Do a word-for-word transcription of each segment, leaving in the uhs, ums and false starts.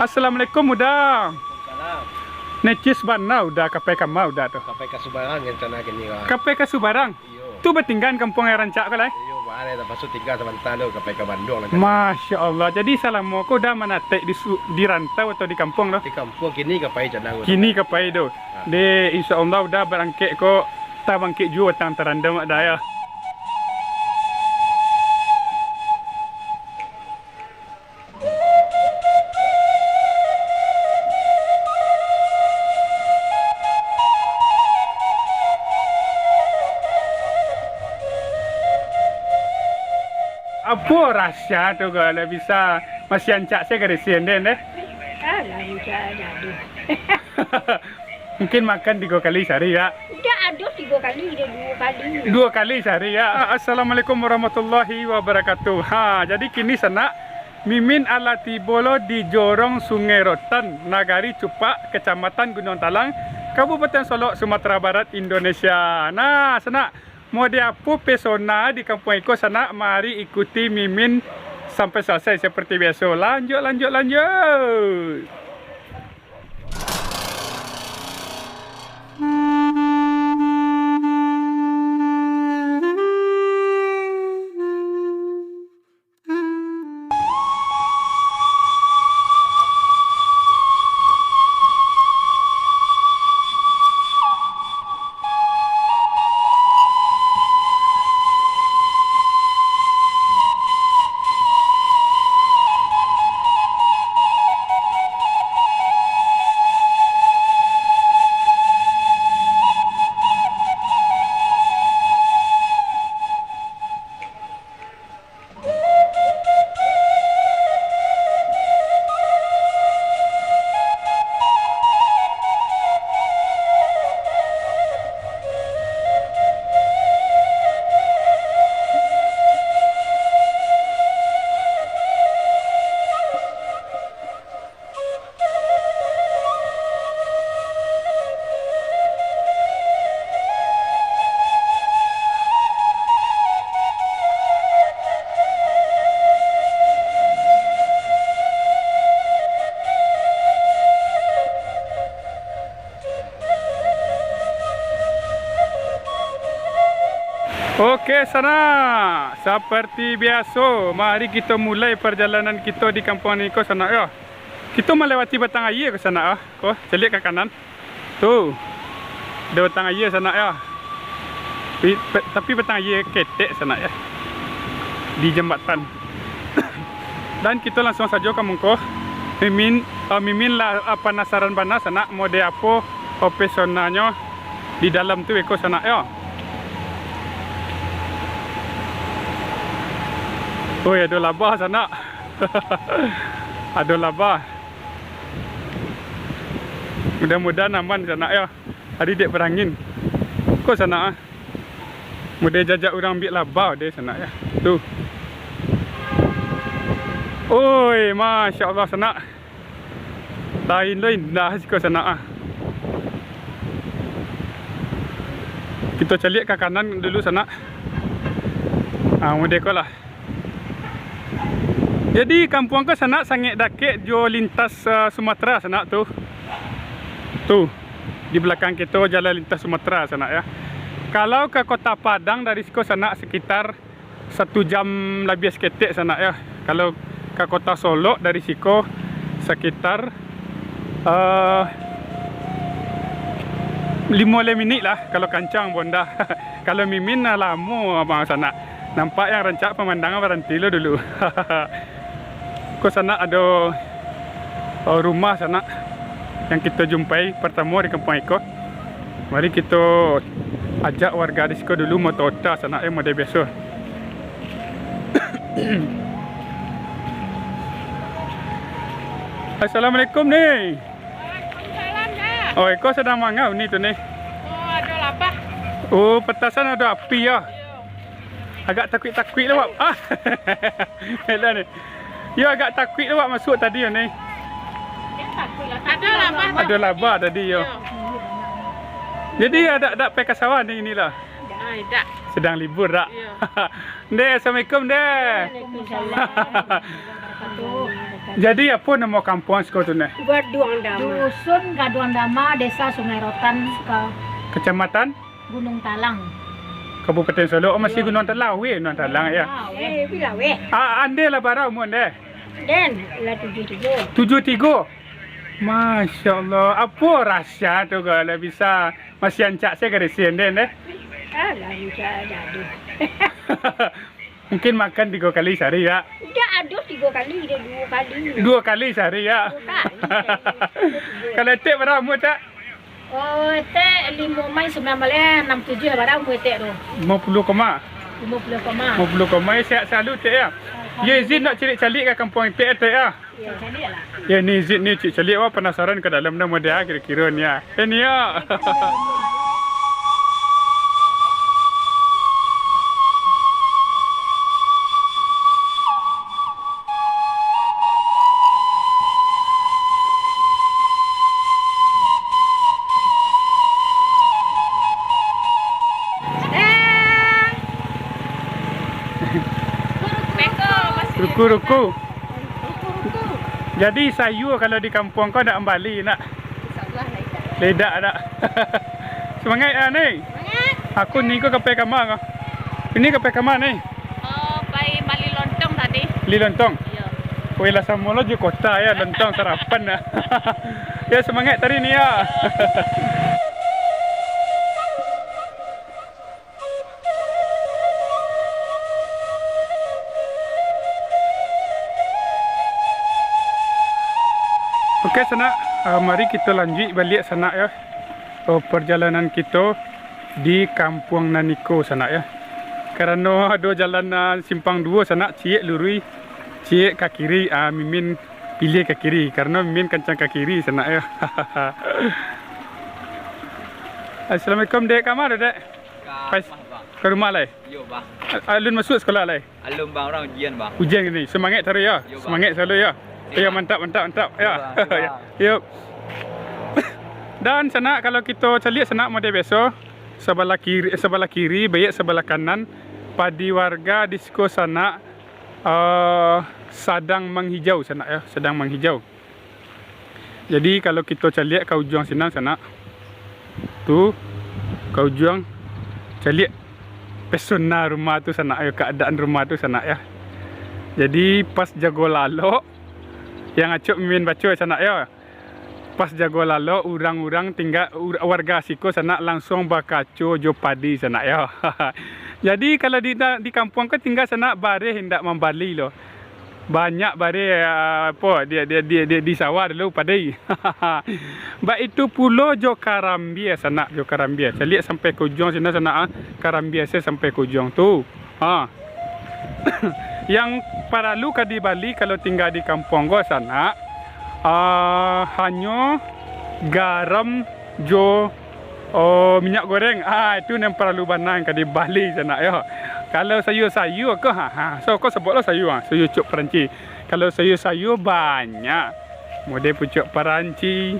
Assalamualaikum, Uda. Waalaikumsalam. Necis bana, Uda, ka pai kama, Uda, tu? Ka pai ka Subarang rencana kini, Bang. Ka pai ka Subarang? Iyo. Tu batinggaan kampuang nan rancak ko lai? Iyo, Bang, tapaso tingga sabanta tu, ka pai ka Banduang rencana. Masya Allah. Jadi, salamo ko Uda manatek di su-, di rantau atau di kampuang tu? Di kampuang, kini ka pai rencana ko. Kini ka pai tu. Ha. Dek, insya Allah, Uda barangkek ko, tabangkek juo batang tarandam, Uda, yo. Apo rasia tu, kalau bisa masih rancak se gadis den, deh? Alah, rancak aja tu. Mungkin makan tigo kali sahari, ya? Indak ado tigo kali, ado duo kali. Duo kali sahari, ya? Assalamualaikum warahmatullahi wabarakatuh. Ha, jadi kini sanak, Mimin alah tibo lo di Jorong Sungai Rotan, Nagari Cupak, Kecamatan Gunuang Talang, Kabupaten Solok, Sumatera Barat, Indonesia. Nah, sanak, mode apo pesona di kampuang iko sanak, mari ikuti Mimin sampai salasai seperti biaso. Lanjut, lanjut, lanjut. Oke, sanak, seperti biaso, mari kito mulai perjalanan kito di kampuang niko, sanak, yo. Kito malewati batang aia ko, sanak, ah. Ko, caliak ka kanan. Tu. Ado batang aia, sanak, yo. Pi-, pe-, tapi batang aia ketek, sanak, yo. Di jambatan. Dan kito langsuang sajo ka mungko. Mimin, eh, Mimin lah, eh, panasaran bana, sanak, mode apo, eh, pesonanyo di dalam tu beko, sanak, yo. Oi, ado labah, sanak. Ado labah. Mudah-mudahan aman, sanak, yo. Ari dek barangin. Ko, sanak, ah. Mode jajak urang ambiak labah deh, sanak, yo. Tu. Oi, Masya Allah, sanak. Lain lo indah siko, sanak, ah. Kito caliak ka kanan dulu, sanak. Ah, mode ko lah. Jadi, kampuang ko, sanak, sangaik dakek jo lintas, ah, Sumatera, sanak, tu. Tu, di balakang kito jalan lintas Sumatera, sanak, yo. Kalau ka Kota Padang dari siko, sanak, sekitar satu jam labiah saketek, sanak, yo. Kalau ka Kota Solok dari siko sekitar, eh, limo baleh minik lah, kalau kancang Honda. Kalau Mimin, ah, lamo abang, sanak. Nampak yang rancak pamandangan, baranti lo dulu. Ko, sanak, ado, eh, rumah, sanak, yang kito jumpai pertamo di kampuang iko. Mari kito ajak warga di siko dulu maota-ota, sanak, yo, mode biaso. Assalamualaikum, Ni. Waalaikumsalam, Kak. Oi, ko sadang manga Uni tu, Ni? Oh, ado labah. Oh, patasan ado api, yo? Iyo. Agak takuik-takuik lah, wak. Ah. Elok ni. Yo, agak takuik lah, wak, masuak tadi yo, ni. Ado labah. Ado labah tadi yo. Iyo. Jadi, dak, dak pai ka sawah ni, inilah. Ah, dak. Sadang libur, dak? Iyo. Ndeh, assalamualaikum, Ndeh. Waalaikumsalam. Jadi, apo namo kampuang siko tu neh? Gaduang Dama. Dusun Gaduang Dama, Desa Sungai Rotan, Ka- Kecamatan? Gunung Talang. Kabupaten Solok. Oh, masih Gunung Talang, weh, Gunung Talang, ya. Ah, weh. Eh, bilang, weh. Ah, ande lah bara umua ande? Den, lah tujuah tigo. Tujuah tigo? Masya Allah. Apo rahasia tu kalau bisa masih ancak se gadis ande, ande? Alah, bisa jadi. Mungkin makan tigo kali sehari, ya? Indak ado tigo kali, indak duo kali. Duo kali sehari, ya? Duo kali. Kalau etek bara umua, Cak? Oh, etek limo mai sambilan baleh, anam tujuah, bara umua etek tu? Limo puluah koma. Limo puluah koma. Limo puluah koma, ya, sehat selalu, etek, ya? Alhamdulillah. Ya, izin nak caliak-caliak ka kampuang etek, etek, ya? Ya, ni izin ni, cik caliak, wah, penasaran ka dalam namo dia kiro-kiro ni, ya. Eh, ni, ya. Ruku-ruku. Jadi sayua kalau di kampuang ko nak mambali nak? Insyaallah lah idak. Lah idak nak. Semangat ah, Ni. Semangat. Aku ni ko ka pai kama ko. Ni ka pai kama, Ni? Oh, pai mali lontong tadi. Mali lontong? Iyo. Weh, lah samo lo jo kota ya, lontong sarapan nah. Ya, semangat tadi ni ya. Oke, sanak, ah, mari kito lanjuik baliak, sanak, ya, eh, pajalanan kito di kampuang nan iko, sanak, ya. Karano ado jalan, ah, simpang duo, sanak, ciek luruih, ciek ka kiri, ah, Mimin piliah ka kiri, karano Mimin kancang ka kiri, sanak, ya. Assalamualaikum, Dek. Ka ma, Dek? Ka Pas rumah, Bang. Ka rumah lai? Iyo, Bang. Alun masuak sekolah lai? Alun, Bang, urang ujian, Bang. Ujian kini. Semangat taruih, yo. Iyo, Bang. Semangat selalu, yo. Iyo, Bang. Mantap, mantap, mantap, yo. Iyo, Bang. Iyo, Bang. Yo. Dan sanak, kalau kito caliak sanak model biaso, sabalah kiri, sabalah kiri, baiak sabalah kanan, padi warga di siko sanak, eh, sadang manghijau sanak, yo, sadang manghijau. Jadi, kalau kito caliak ka ujuang sinan, sanak, tu, ka ujuang, caliak pesona rumah tu, sanak, yo, keadaan rumah tu, sanak, yo. Jadi, pas jago lalok, yang acok Mimin baco, sanak, yo. Pas jago lalok, urang-urang tingga, ur-, warga siko, sanak, langsuang bakaco jo padi, sanak, yo. Jadi, kalau di, di kampuang ko tingga, sanak, bareh indak mambali lo. Banyak bareh, ah, apo, di, di, di, di, di sawah dulu, padi. Baitu pulo jo karambia, sanak, jo karambia. Caliak sampai ka ujuang sinan, sanak, ah. Karambia se sampai ka ujuang tu. Ha. Yang paralu ka dibali kalau tingga di kampuang ko, sanak, ah, hanyo garam jo Oh, minyak goreng. Ah, itu nan paralu bana ka dibali sanak, yo. Kalau sayua-sayua ko, ha, ha, so, ko sabuiklah sayua, ha, sayua pucuak paranci. Kalau sayua-sayua banyak. Model pucuak paranci.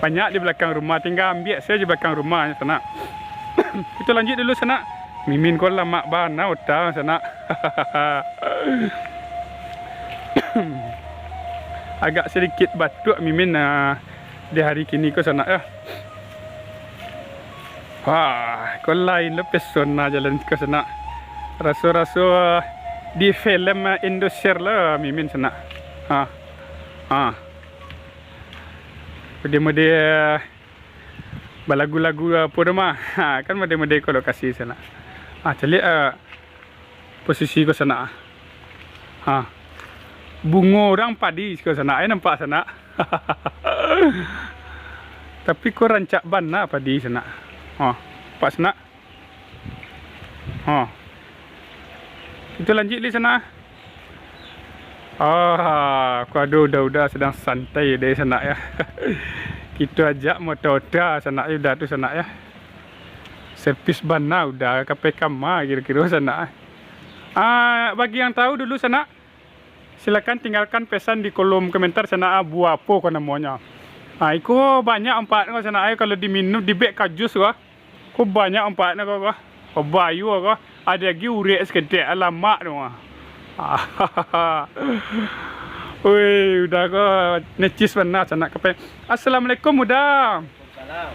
Banyak di balakang rumah, tingga ambiak sajo di balakang rumah, sanak. Kito lanjuik dulu, sanak. Mimin ko lamak bana ota, sanak. Agak sadikit batuak Mimin, ah, di hari kini ko, sanak, yo. Wah, ko lain lo pesona jalan ko, sanak. Raso-raso di film Indosiar lo, Mimin, sanak. Ha. Ha. Mode-mode balagu-lagu apo tu mah. Ha, kan mode-mode ko lokasi, sanak. Ha, caliak, ah, posisi ko, sanak. Ha. Bungo urang padi ko, sanak. Eh, nampak, sanak? Tapi ko rancak bana padi, sanak. Ha. Nampak, sanak? Ha. Kito lanjuik lai, sanak. Ah, ko ado uda-uda sadang santai dek sanak, yo. Kito ajak moto-ota sanak, yo, uda tu, sanak, yo. Servis bana uda, ka pai kama kiro-kiro, sanak. Ah, bagi yang tahu dulu, sanak, silakan tinggalkan pesan di kolom komentar, sanak, ah, buah apo ko namonyo. Ah, iko banyak manfaatnyo, sanak, eh, kalau diminum, dibuek ka jus ko. Ko banyak manfaatnyo ko, ko. Ko bayu ko. Ado lagi urek saketek, lamak tu. Oi, Uda ko necis bana sanak ka pai. Assalamualaikum, Uda. Salam.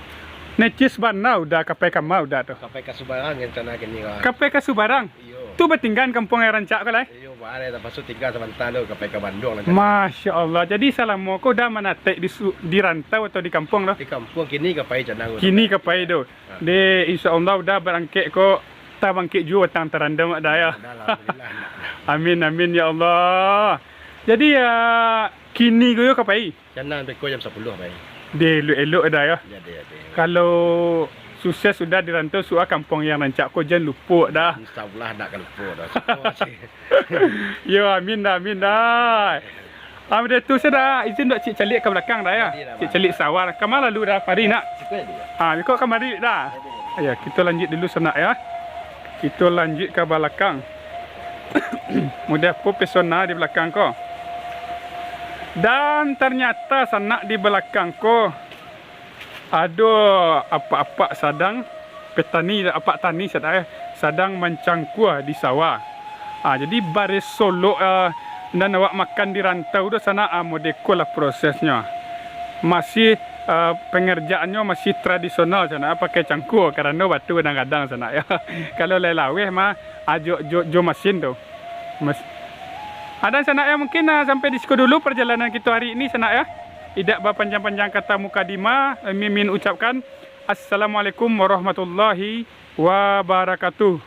Necis bana Uda ka pai kama Uda tu. Ka pai ka Subarang rencana kini, Bang. Ka pai ka Subarang? Iyo. Tu batinggaan kampuang nan rancak ko lai? Iyo, baa, tapaso tingga sabanta tu, ka pai ka Bandung lah. Masya Allah. Jadi, salamo ko Uda manatek di su-, di rantau atau di kampuang tu? Di kampuang, kini ka pai canang tu. Kini ka pai tu. Ha. Dek, insya Allah Uda barangkek ko, tabangkik juo batang tarandam, Uda, yo. Uda, alhamdulillah. Amin, amin, ya Allah. Jadi, ah, kini ko yo ka pai? Canang beko jam sapuluah pai. Deh, elok-elok, Uda, yo. Jadi, jadi. Kalau sukses Uda di rantau, suah kampuang nan rancak ko jan lupo, Uda. Insya Allah, ndak ka lupo, Uda. Suko sih. Yo, amin, Uda, amin, Uda. Ah, bak tu sajo, Uda, izin dek cik caliak ka balakang, Uda, yo. Jadi, Uda. Cik caliak sawa. Kama lalu, Uda, kamari nak? Siko aja, Uda. Ah, beko kamari, Uda. Jadi. Ayo, kito lanjuik dulu sanak, yo. Kito lanjuik ka balakang. Model apo pesona di balakang ko. Dan ternyata sanak di balakang ko ado apak-apak sadang petani, apak tani sanak, eh, sadang mancangkua di sawah. Ah, jadi bareh solok, ah, nan awak makan di rantau tu sanak, ah, model ko lah prosesnyo. Masih, ah, pengerjaannyo masih tradisional sanak, pakai cangkua, karano batu kadang-kadang sanak, yo. Kalau lai laweh mah, ah, jo, jo, jo masin tu. Mas-, ah, dan sanak, yo, mungkin, ah, sampai di siko dulu perjalanan kito hari ini sanak, yo. Indak bapanjang-panjang kata mukadimah, Mimin ucapkan, Assalamualaikum warahmatullahi wabarakatuh.